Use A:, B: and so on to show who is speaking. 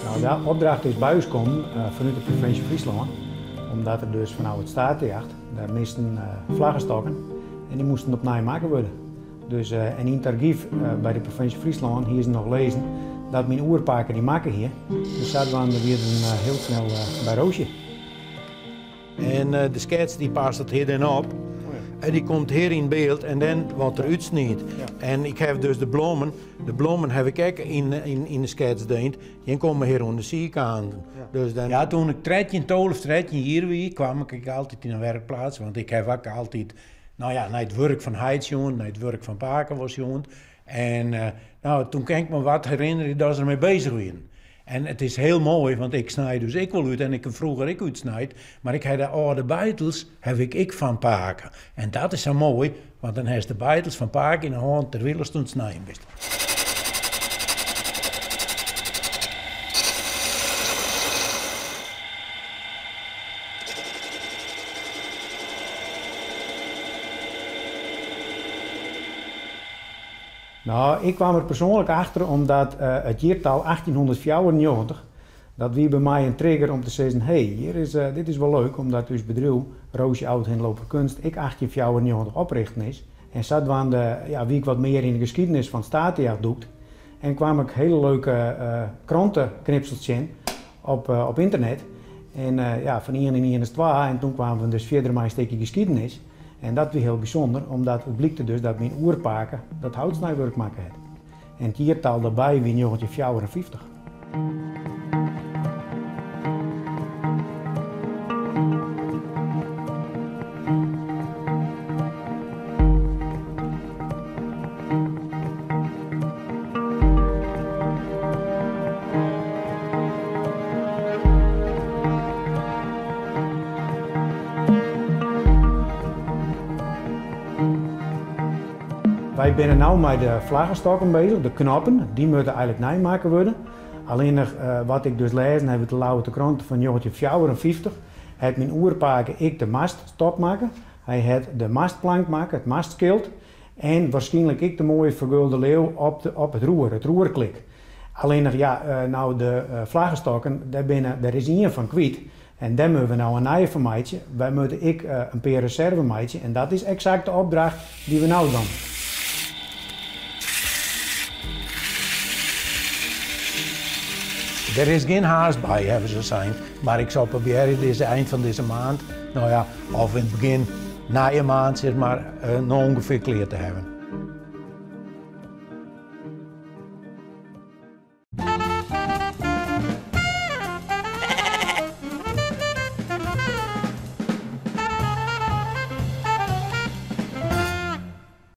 A: Nou, de opdracht is by ús kommen fanút de provinsje Fryslân, omdat der dus fanôf it Statejacht, dêr misten flaggestokken en dy moasten opnij makke wurde. Dus, en yn it argyf by de provinsje Fryslân hie se noch lêzen dat myn oerpake dy makke hie. Dus sadwaande wie it hiel snel by Roosje.
B: En de skets dy past it hjir dan op. En dy komt hjir yn byld en dan wat der útsniet. En ik haw dus de blommen, de blommen haw ik ek yn yn de skets dien. Dy komme hjir oan de sydkanten. Dus dan, ja, toen ik 13, 12, 13 jier wie, kwam ik altyd yn de werkplaats, want ik haw ek altyd, no ja, nei it wurk fan heit sjoen, nei it wurk fan pake wol sjoen. En no, toen kin ik me wat herinnerje dat se dermei bezich wienen. En it is hiel moai, want ik snij dus ek wol út en ik haw froeger ek útsnijd, mar ik ha de âlde beitels haw ik ek fan pake. En dat is sa moai, want dan hast de beitels fan pake yn 'e hân terwylst oan it snijen bist.
A: No, ik kwam der persoanlik achter omdat it jiertal 1894, dat wie by my in trigger om te sizzen, hé, hjir is, dit is wol leuk, omdat ús bedriuw, Roosje Oud Hindelooper Kunst, ek 1894 oprichten is. En sadwaande, ja, wie ik wat mear yn de geschiedenis fan it Statejacht dûkt en kwam ik hiele leuke kranteknipsels tsjin op ynternet. En ja, fan ien en ien is twa en toen kwamen we dus fierder mei in stikje geschiedenis. En dat wie hiel bysûnder, omdat it blykte dus dat myn oerpake dat houtsnijwurk makke hat. En it jiertal derby wie 1954. Wy binne no mei de flaggestokken bezich, de knoppen, dy moatte eigenlik nij makke wurde. Allinnich wat ik dus lêzen haw út de Ljouwerter Krante fan 1954, hat myn oerpake ek de maststop makke. Hy hat de mastplank makke, it mastskild, en warskynlik ek de moaie fergulde leeuw op it roer, it roerklik. Allinnich ja, no de flaggestokken, dêr binne, dêr is ien fan kwyt en dêr moatte we no in nije fan meitsje. Wy moatte ek in pear reserve meitsje en dat is eksakt de opdracht dy't we no dwaan.
B: Der is gjin haast by, hawwe se sein, mar ik sil probearje dizze ein fan dizze maand, no ja, of yn it begjin nije maand, sis mar, no ûngefear klear te hawwen.